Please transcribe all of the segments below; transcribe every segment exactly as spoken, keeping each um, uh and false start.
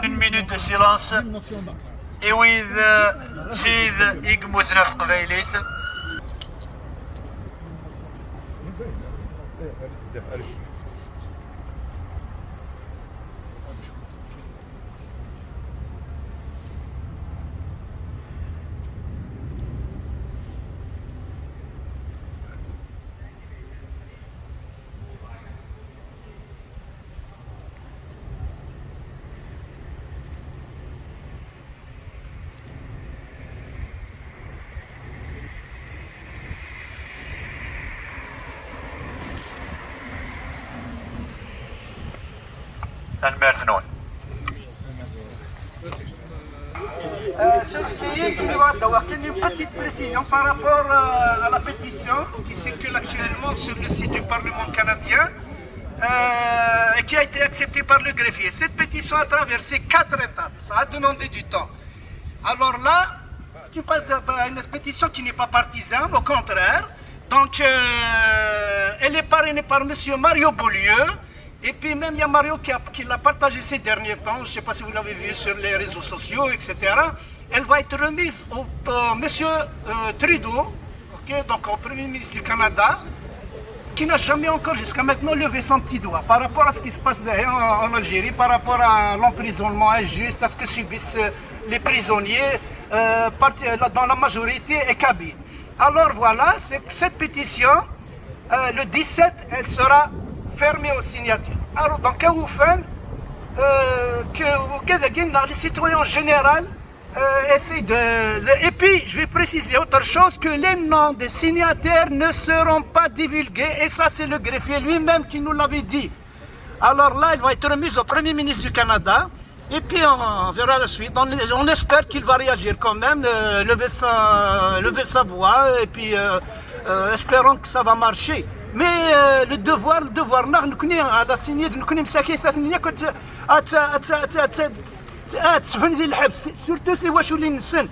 Une minute de silence i wid, eh, tid i yemmuten ɣef teqbaylit. Tanemmirt-nwen. Euh, ce qui est, il doit avoir une petite précision par rapport, euh, à la pétition qui circule actuellement sur le site du Parlement canadien, euh, et qui a été acceptée par le greffier. Cette pétition a traversé quatre étapes. Ça a demandé du temps. Alors là, c'est pas de- bah, une pétition qui n'est pas partisane, au contraire. Donc, euh, elle est parrainée par Monsieur Mario Beaulieu. Et puis même, il y a Mario qui, a- qui l'a partagé ces derniers temps. Je ne sais pas si vous l'avez vu sur les réseaux sociaux, et cetera. Elle va être remise au, au Monsieur, euh, Trudeau, ok, donc au Premier ministre du Canada, qui n'a jamais encore jusqu'à maintenant levé son petit doigt par rapport à ce qui se passe derrière en, en Algérie, par rapport à l'emprisonnement injuste, à ce que subissent, euh, les prisonniers, euh, parti- euh, dans la majorité est kabyle. Alors voilà, c'est que cette pétition, euh, le dix-sept, elle sera fermée aux signatures. Alors, donc, au fond, euh, que, que les citoyens en général euh, essaye de, de- Et puis, je vais préciser autre chose, que les noms des signataires ne seront pas divulgués. Et ça, c'est le greffier lui-même qui nous l'avait dit. Alors là, il va être remis au Premier ministre du Canada. Et puis, on verra la suite. On, on espère qu'il va réagir quand même, euh, lever sa, lever sa voix. Et puis, euh, euh, espérons que ça va marcher. Mais euh, le devoir, le devoir, نحن نكوني على سينيد نكوني مساكين ثلاث نية كنت أت أت أت أت أت تسفن ذي الحبس. Surtout في واش ولي نسن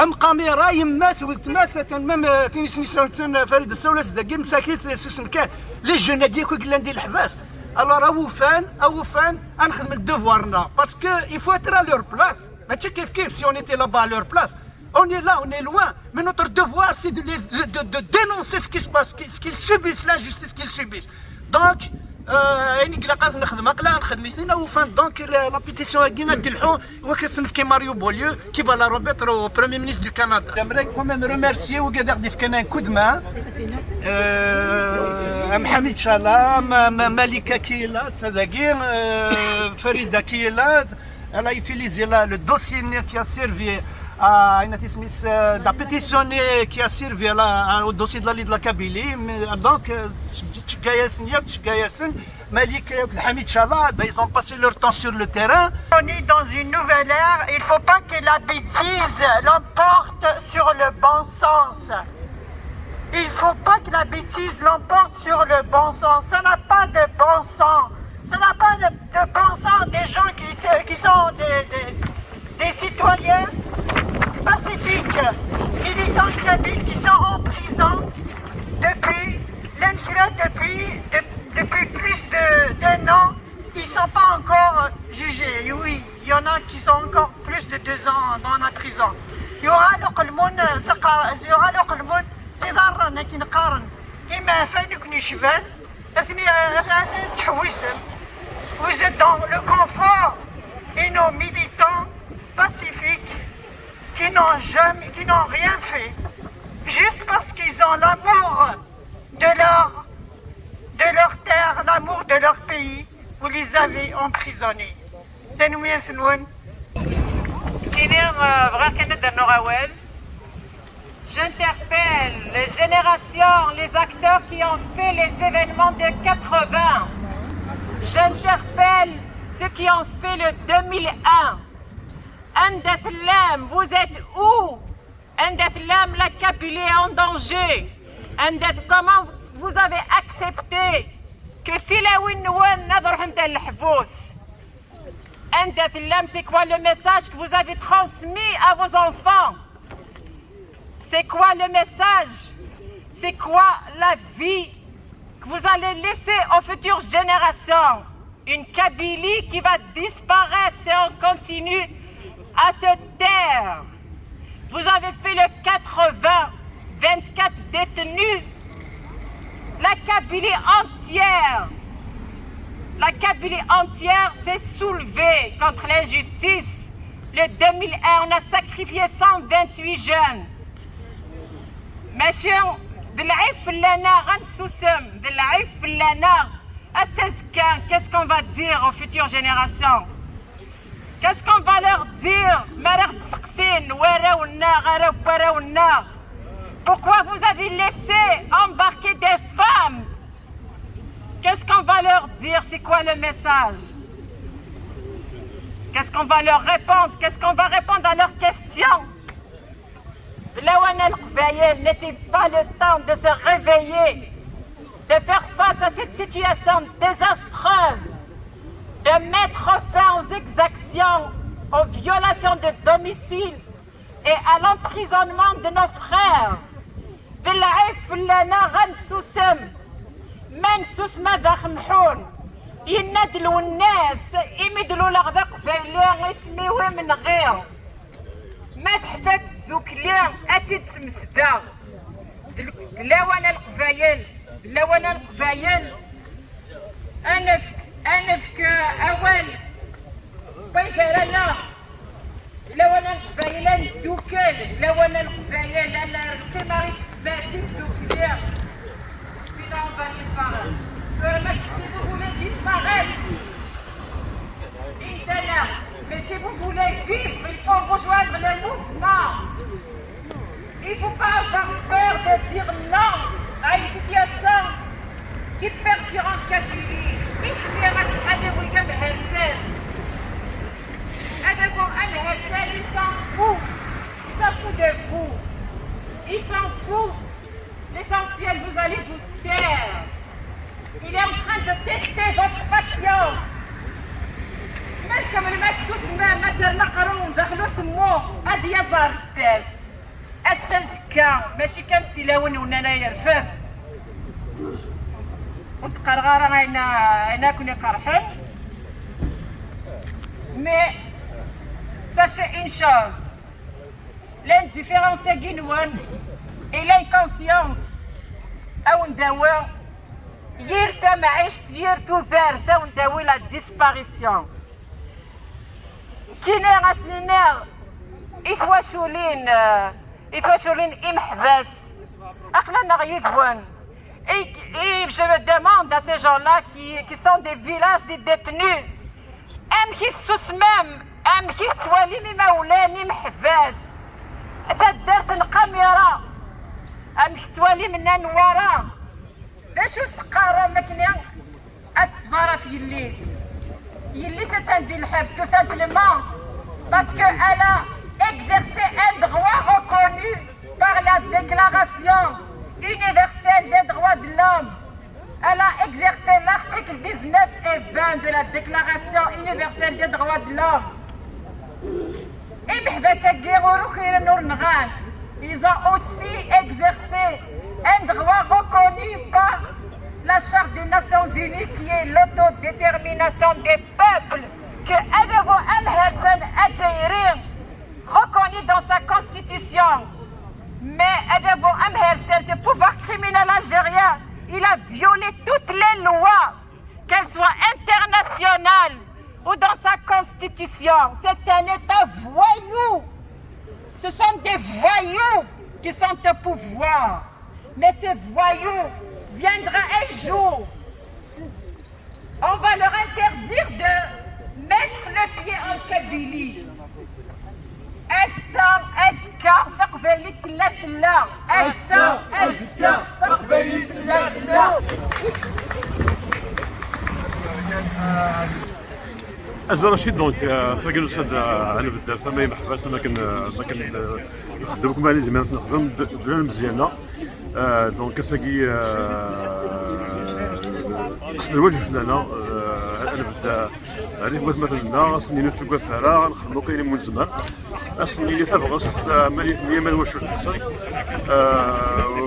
أم كاميرا يماس ولتماس تنمم تنسني سنتسن فريد السولس دقي مساكين سسن كان لي جون هادي كو قلان دي الحباس. Alors أوفان أوفان أنخدم الدوفوارنا parce que il faut être à leur place. ماشي كيف كيف si on était là-bas à leur place. On est là, on est loin, mais notre devoir, c'est de, les- de, de- de dénoncer ce qui se passe, ce qui- ce qu'ils subissent, l'injustice qu'ils subissent. Donc, euh, ayen i ilaq ad nexdem, aql-aɣ nxedm-iten, awufan donc la, la pétition-agi ad d-telḥu, wak ad s-nefk i Mario Beaulieu, qui va la remettre au Premier ministre du Canada. J'aimerais quand même remercier wigad i ɣ-d-ifkan un coup de main. Euh, am Hamid Chala, am, am Malika Kila, tadagi, euh, Farida Kila, elle a utilisé là le dossier qui a servi à une, euh, la pétition qui a servi à la- au dossier de la Ligue de la Kabylie. Mais, euh, donc, euh, Tchegayas, Niab Tchegayas, Malik, euh, Hamid Chala, ben, ils ont passé leur temps sur le terrain. On est dans une nouvelle ère. Il ne faut pas que la bêtise l'emporte sur le bon sens. Il ne faut pas que la bêtise l'emporte sur le bon sens. Ça n'a pas de bon sens. Ça n'a pas de, de bon sens des gens qui, se- qui sont des, des- des citoyens pacifiques, militants kabyles qui sont en prison depuis l'Inquéré, depuis, de- depuis plus de- d'un an. Ils ne sont pas encore jugés. Oui, il y en a qui sont encore plus de deux ans dans la prison. Il y aura le monde, il y aura le monde, c'est rare, mais qui ne Et ma fait nous que nous cheveux, vous êtes dans le confort et nos militants pacifiques qui n'ont jamais, qui n'ont rien fait, juste parce qu'ils ont l'amour de leur, de leur terre, l'amour de leur pays, vous les avez emprisonnés. C'est nous, c'est nous. Kini, euh, bɣiɣ kan ad d-rnuɣ awal. J'interpelle les générations, les acteurs qui ont fait les événements de quatre-vingts. J'interpelle ceux qui ont fait le deux mille un. Anda tellam, vous êtes où? Anda tellam, la Kabylie est en danger. Anda, comment vous avez accepté que tilawin-nwen ad ruḥent ɣer leḥbus? Anda tellam, c'est quoi le message que vous avez transmis à vos enfants? C'est quoi le message? C'est quoi la vie que vous allez laisser aux futures générations? Une Kabylie qui va disparaître si on continue à se taire. Vous avez fait le quatre-vingts, vingt-quatre détenus. La Kabylie entière, la Kabylie entière s'est soulevée contre l'injustice. Le deux mille un, on a sacrifié cent vingt-huit jeunes. Maca, d lɛib fell-aneɣ ad nsusem, d lɛib fell-aneɣ. Ass azekka, qu'est-ce qu'on va dire aux futures générations? Qu'est-ce qu'on va leur dire? Ma ara ɣ-d-seqsin warraw-nneɣ, arraw n warraw-nneɣ, pourquoi vous avez laissé embarquer des femmes? Qu'est-ce qu'on va leur dire? C'est quoi le message? Qu'est-ce qu'on va leur répondre? Qu'est-ce qu'on va répondre à leurs questions? Lawan a Leqbayel, n'était pas le temps de se réveiller, de faire face à cette situation désastreuse, de mettre fin aux exactions, aux violations de domicile et à l'emprisonnement de nos frères? D lɛib fell-aneɣ ad nsusem. Ma nsusem ad aɣ-mḥun. Yenna-d Lwennas, imi d-luleɣ d aqbayli, isem-iw imneɣi. Ma teḥfa tdukli, ad tt-id-smesdeɣ. D l-, d lawan a Leqbayel, d lawan a Leqbayel. Ad nefk, ad nefk, uh, awal. Wayt ara naɣ. D lawan a Leqbayel ad neddukel, d lawan a Leqbayel ad nerr lqima i tezmert i tdukli. Sinon, on va disparaître. Euh, ma, si vous voulez disparaître, Intana, mais si vous voulez vivre, il faut rejoindre le mouvement. Il ne faut pas avoir peur de dire non à une situation qui perdure en Kabylie. Iḥmi ad iwi amhersan. Ad iwi amhersan, il s'en fout. Il s'en fout de vous. Il s'en fout. L'essentiel, vous allez vous taire. Il est en train de tester votre patience. Malgré ma tsusmem, ma terrem aqerru-nwen daxel utemmu, ad yaẓ ar zdat. Ass azekka, mačči kan d tilawin wennan ay yerfed. Ur d-qqareɣ ara ayen, ayen akk iqerḥen. Mais sachez une chose. L'indifférence-agi-nwen et l'inconscience a wen-d-tawi yir tamɛict, yir tudert, a wen-d-tawi la disparition. Kini a s-niniɣ i twaculin, eh, i twaculin imeḥbas, aql-aneɣ yid-wen. Et, et je me demande à ces gens-là qui, qui sont des villages, des détenus, amek i tessusmem, amek i tettwalim imawlan imeḥbas, taddart n qamira, amek tettwalim Nna Nwara? D acu s-teqqarem akken ad teṣber ɣef yelli-s? Yelli-s attan di lḥebs, tout simplement parce que elle a exercé un droit reconnu par la Déclaration universelle des droits de l'homme. Elle a exercé l'article dix-neuf et vingt de la Déclaration universelle des droits de l'homme. Imeḥbas-agi ur ukiren, ur nɣan. Ils ont aussi exercé un droit reconnu par la Charte des Nations Unies, qui est l'autodétermination des peuples, que adabu amhersan azzayri reconnu dans sa constitution. Mais adabu amhersan, ce pouvoir criminel algérien, il a violé toutes les lois, qu'elles soient internationales ou dans sa constitution. C'est un État voyou. Ce sont des voyous qui sont au pouvoir. Mais ces voyous viendra un jour, on va leur interdire de mettre le pied en Kabylie. Ass-a, azekka, taqbaylit tella, tella. Ass-a, azekka, taqbaylit tella, tella. Azul Racid, donc, euh, sagi nusa-d, euh, ad nbedd ar tama imeḥbas, am akken, euh, am akken, euh, nxeddem, comme ayen nezmer ad nexdem, d, d lmezyanna. Euh, donc, ass-agi, euh, lwajeb fell-aneɣ, euh, ad nbedd, euh, ar watmaten-nneɣ, ad sen-nini ur ttuggadet ara, ad nexdem akk ayen iwumi nezmer. Ad sen-nini tabɣest, euh, ma nitni, ma d wacu-nsen. Euh,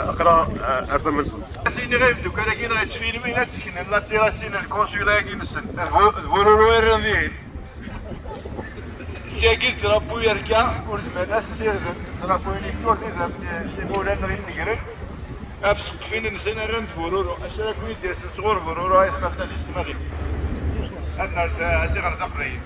aql-aɣ, euh, ar tama-nsen. Nniɣ i imeddukal-agi neɣ yettfilmin ad d-seknen la terrasse-agi n lkonsulat-agi-nsen. D bu-, d bururu i rran dihin. Syagi drapeau yerka, ur zmiren ad ssirden drapeau-nni yeččur d idammen n imawlan-nneɣ inegren. Ɣef tseqqfin-nsen rran d bururu. Acu ara ken-id-yasen sɣur bururu ay tqatalist Marie. Ad nerr asiɣer d aqbayli.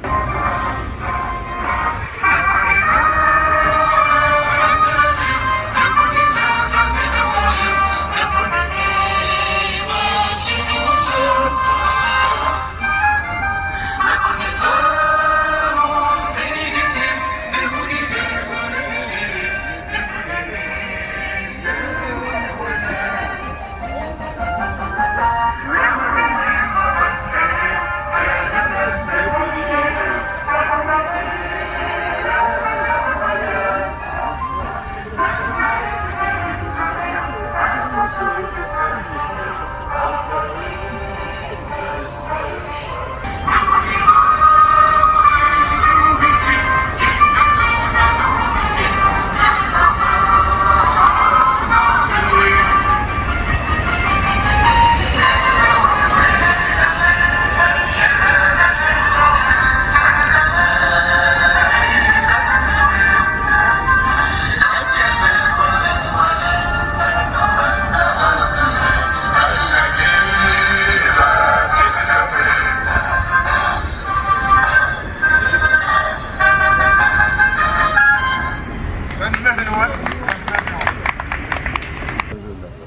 Tanemmirt-nwen.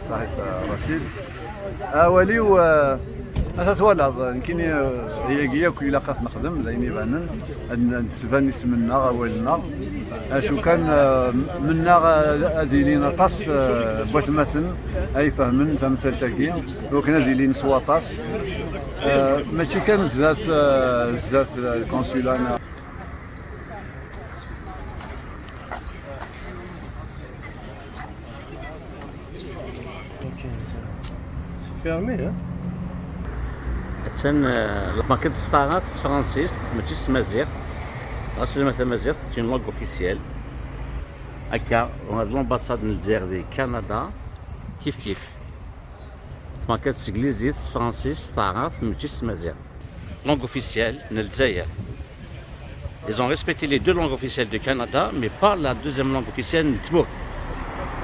Saḥit, a Racid. Awal-iw, eh, ata twalaḍ, nekkini, eh, yagi yakk ilaq ad t-nexdem, d ayen ibanen, ad n-, ad d-sban isem-nneɣ, awal-nneɣ. Acu kan, eh, mennaɣ, eh, ad ilin aṭas, eh, n watmaten ay ifehmen tamsalt-agi, iwakken ad ilin s waṭas. Eh, mačči kan zdat, eh, zdat, eh, lkonsula. C'est fermé, hein? Attan, eh, la maquette s taɛrabt, s tefransist, mačči s tmaziɣt. Ɣas ulamma tamaziɣt, c'est une langue officielle. Akka, ula d l'ambassade n Lezzayer di Kanada, kif kif. Tmaquette s teglizit, s tefransist, s taɛrabt, mačči s tmaziɣt. Langue officielle n Lezzayer. Ils ont respecté les deux langues officielles du Canada, mais pas la deuxième langue officielle n tmurt.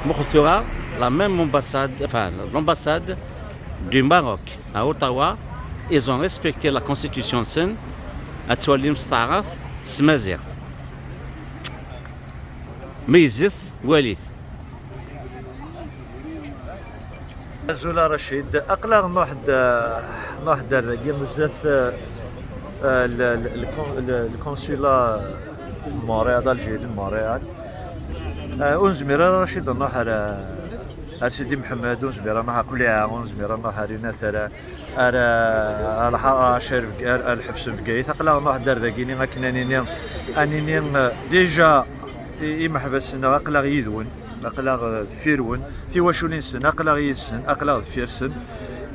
Muqel tura, la même ambassade, enfin, l'ambassade du Maroc à Ottawa, ils ont respecté la constitution-nsen, ad twalim s taɛrabt, s tmaziɣt. Meyyzet, walit. Azul a Racid, aql-aɣ nruḥ-d, nruḥ-d ar dagi, zdat, eh, eh, le, le, le con-, le, le consulat n Montréal, d'Algérie, de Montréal. Eh, ur nezmir ara, Racid, ad nruḥ ar, ar Sidi Mḥemmed, ur nezmir ad nruḥ ar Qliɛa, ur nezmir ad nruḥ ar Inat, ar, ar, ar lḥara, ar, ar lḥebs n Bgayet. Aql-aɣ nruḥ-d ar dagini akken ad nini, ad nini, eh, déjà, i-, imeḥbas-nneɣ aql-aɣ yid-wen. Aql-aɣ deffir-wen, tiwaculin-nsen, aql-aɣ yid-sen, aql-aɣ deffir-sen.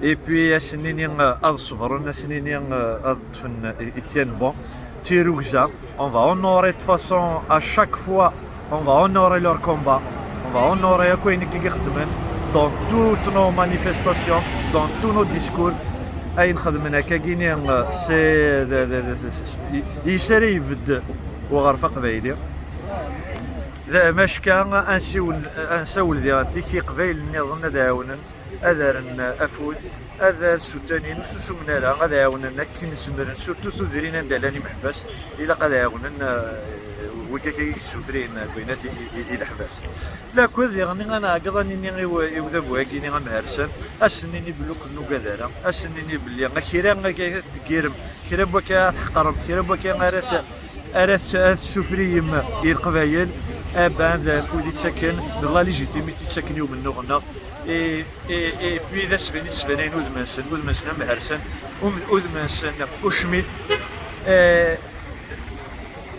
Et puis, ad sen-nini, euh, ad ṣebren, ad sen-nini, euh, ad ṭṭfen, euh, i tiennent bon. D tirrugza, on va honorer de toute façon, à chaque fois, on va honorer leur combat, on va honorer akk ayen akka i xeddmen dans toutes nos manifestations, dans tous nos discours. Ayen xedmen akkagini, euh, c'est, d, d, d, d, i-, yesra ibedd uɣref aqbayli. D, macka, ad nsiwel, ad nsawel diɣen i Iqbaylen nniḍen ad ɛawnen, ad rren afud, ad ssuttanin, ur susumen ara, ad ɛawnen akken zemren, surtout tudrin anda llan imeḥbas, ilaq ad ɛawnen, eh, wigi akka i yessufrin, eh, twinat i, i, i leḥbas. Lakked diɣen ad nɛeggeḍ ad nini i w-, i udabu-agi-ni amhersan, ad sen-nini belli ur ken-nugad ara, ad sen-nini belli kra akka i teddegirem, kra n wakka ad tḥeqrem, kra n wakka ara t-, ara t-, ad tessufriyem i Leqbayel, aban d afud i ttaken, d la légitimité i ttaken i umennuɣ-nneɣ. Et, et, et puis d asfan i d-sfanayen udem-nsen, udem-nsen amhersan, um-, udem-nsen ucmit. Eh,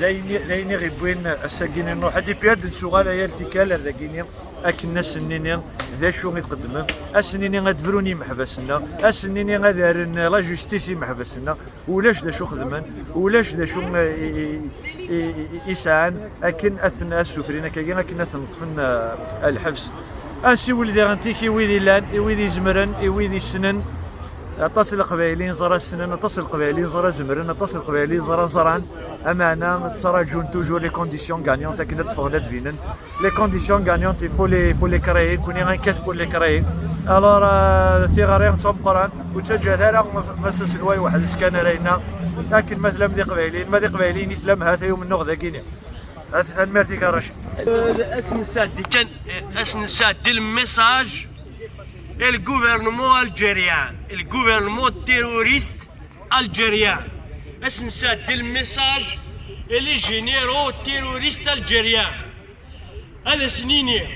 d ayen, d ayen i ɣ-iwwin ass-agi-nni nruḥ-d, et puis ad d-nettuɣal a yal tikkal ar dagini, akken ad sen-nini d acu i tqeddmem, ad sen-nini ad d-brun imeḥbas-nneɣ, ad sen-nini ad rren la justice i imeḥbas-nneɣ. Ulac d acu xedmen, ulac d acu, eh, i, i, i, i, i sɛan akken ad ten-, ad ssufrin akkagi, akken ad ten-ṭṭfen, eh, lḥebs. Ad nsiwel diɣen tik i wid illan, i wid izemren, i wid issnen. Aṭas n Leqbayel i neẓra ssnen, aṭas n Leqbayel i neẓra zemren, aṭas n Leqbayel i neẓra ẓran. Ameɛna ttṛaǧun toujours les conditions gagnantes akken ad d-ffɣen ad d-binen. Les conditions gagnantes, il faut les, il faut les créer, nekkni ad nekkat pour les créer. Alors, euh, tiɣri d tameqqrant, ur ttaǧǧat ara ma s-, aselway weḥd-s kan ara yenna akken ma tlam d Iqbayliyen, ma d Iqbayliyen i tlam, ha-t-a umennuɣ dagini. Ha-t, tanemmirt-ik a Racid. Ad sen-nesɛeddi kan, ad sen-nesɛeddi le message et le gouvernement algérien, et le gouvernement terroriste algérien. Ad sen-nesɛeddi le message et les généraux terroristes algériens. Ad asen-iniɣ,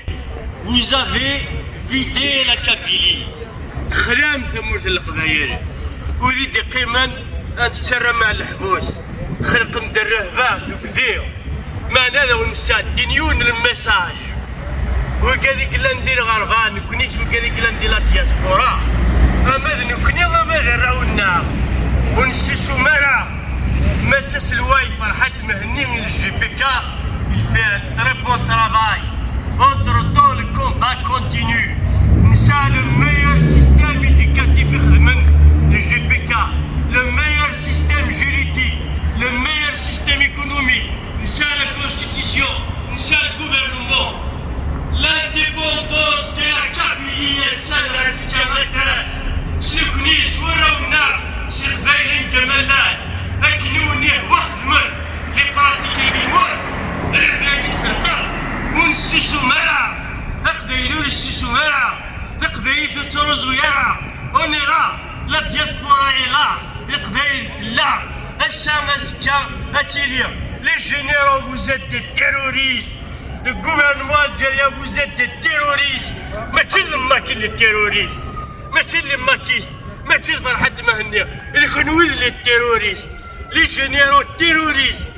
vous avez vidé la Kabylie. Texlam tamurt n Leqbayel. Ur i d-iqqimen ad nettarra mɛa leḥbus. Xelqem-d rrehba d ugdi. Meɛna ad awen-nesɛeddin yiwen n lmessage. Wigad i yellan di lɣerba, nekkni s wigad i yellan di la diaspora. Ama d nekkni, ama d arraw-nneɣ. Ur nessusum ara. Mass aselway Ferḥat Mehenni, le G P K, il fait un très bon travail. Entre-temps, le combat continue. Nesɛa le meilleur système éducatif ixedmen, le G P K, le meilleur système juridique, le meilleur système économique. Nesɛa la constitution, nesɛa le gouvernement. L'indépendance de la Kabylie, ass-a d azekka ad d-tas. S nekkni, s warraw-nneɣ, s Leqbayel n Ǧamallan, akken i wen-ihwa xedmen, les pratiques et les modes, Leqbayel tferqeḍ, ur nessusum ara, Leqbayel ur nessusum ara, Leqbayel ur tettruẓu ara, on est là, la diaspora est là, Leqbayel tella, ass-a, azekka, ad tili. Les généraux, vous êtes des terroristes. Le gouvernement algérien, vous êtes des terroristes. Mačči d les maquis les terroristes. Mačči d les maquistes. Mačči d Ferḥat Mehenni. D kenwi d les terroristes. Les généraux terroristes.